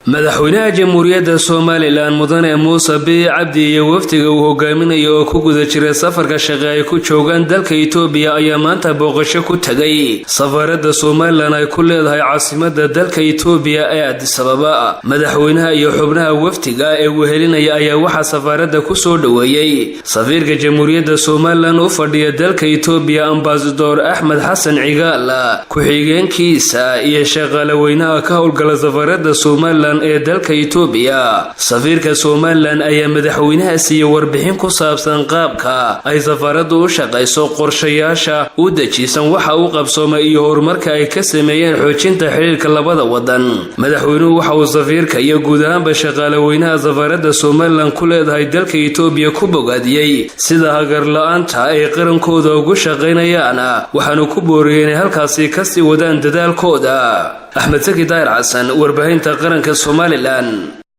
Madaxweynaha Jamhuuriyadda Somaliland, Mudane Muuse Biixi Cabdi, iyo wafdiga uu hogaaminayo oo ku guda jiray safarka shaqe ay ku joogaan dalka Itoobiya ayaa maanta booqasho ku tegay safaaradda Somaliland ay ku leedahay caasimada dalka Itoobiya ee Addis Ababa. Madaxweynaha iyo xubnaha wafdiga ee wehelinaya ayaa waxaa safaaradda kusoo dhoweeyey safiirka Jamhuuriyadda Somaliland u fadhiya dalka Itoobiya, Ambasador Axmed Xasan Cigaal, ku-xigeenkiisa iyo shaqaale weynaha ka howlgala safaaradda Somaliland ee dalka Itoobiya. Safiirka Somaliland ayaa madaxweynaha siiyey warbixin ku saabsan qaabka ay safaaraddu u shaqayso, qorshayaasha u dejisan, waxa uu qabsoomay iyo horumarka ay ka sameeyeen xoojinta xidhiirka labada wadan. Madaxweynuhu waxa uu safiirka iyo guud ahaanba shaqaale weynaha safaaradda Somaliland ku leedahay dalka Itoobiya ku bogaadiyey sida hagar la-aanta ay qarankooda ugu shaqaynayaan, waxaanu ku booriyey inay halkaasi kasii wadaan dadaalkooda. Axmed Saki Daahir Xasan, warbaahinta qaranka Somaliland.